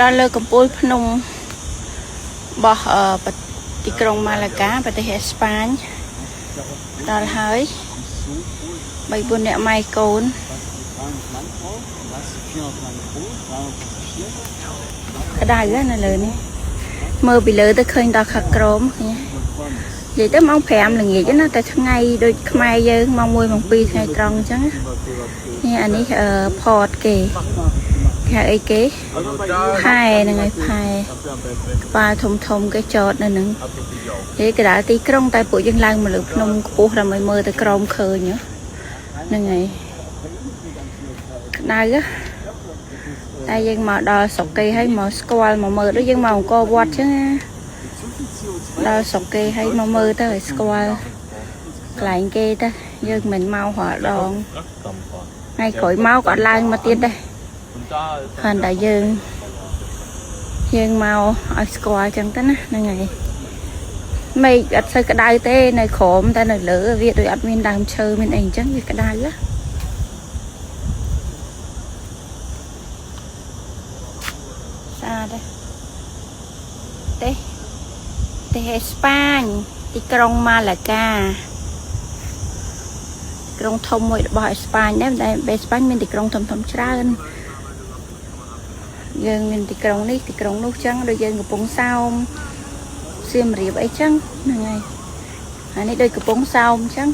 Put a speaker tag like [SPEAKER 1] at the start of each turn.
[SPEAKER 1] ដល់លើកំពូលភ្នំរបស់អឺប្រទីក្រុងម៉ាឡាកាប្រទេសអេស្ប៉ាញដល់ហើយ3 4នាក់ម៉ែកូន ក្តៅណាស់នៅលើនេះមើលពីលើទៅឃើញដល់ខាងក្រោមឃើញទេនិយាយទៅម៉ោង5ល្ងាចណាតែថ្ងៃដូចខ្មែរយើងម៉ោង1ម៉ោង2ថ្ងៃត្រង់អញ្ចឹងណានេះអានេះអឺ port គេគេហៅអីគេផែហ្នឹងហើយផែក្បាលធំធំគេចតនៅហ្នឹងនិយាយកណ្ដាលទីក្រុងតែពួកយើងឡើងមកលើភ្នំខ្ពស់ដើម្បីមើលទៅក្រោមឃើញហ្នឹងហើយក្តៅណា តែយើងមកដល់ស្រុកគេហើយមកស្គាល់មកមើលដូចយើងមកអង្គរវត្តចឹងណាដល់ស្រុកគេហើយមកមើលទៅឲ្យស្គាល់កន្លែងគេទៅយើងមិនមែនមករាល់ដងថ្ងៃក្រោយមកក៏អត់ឡើងមកទៀតដែរគ្រាន់តែយើងយើងមកឲ្យស្គាល់ចឹងទៅណាហ្នឹងហើយមេឃអត់សូវក្តៅទេនៅក្រោមតែនៅលើវាដូចអត់មានដើមឈើមានអីអញ្ចឹងវាក្តៅណា ស្អាតទេទេសអេស្ប៉ាញទីក្រុងម៉ាឡាកាទីក្រុងធំមួយរបស់អេស្ប៉ាញដែរតែអេស្ប៉ាញមានទីក្រុងធំធំច្រើនយើងមានទីក្រុងនេះទីក្រុងនោះចឹងដូចយើងកំពង់សោមសៀមរាបអីចឹងហ្នឹងហើយហើយនេះដូចកំពង់សោមចឹង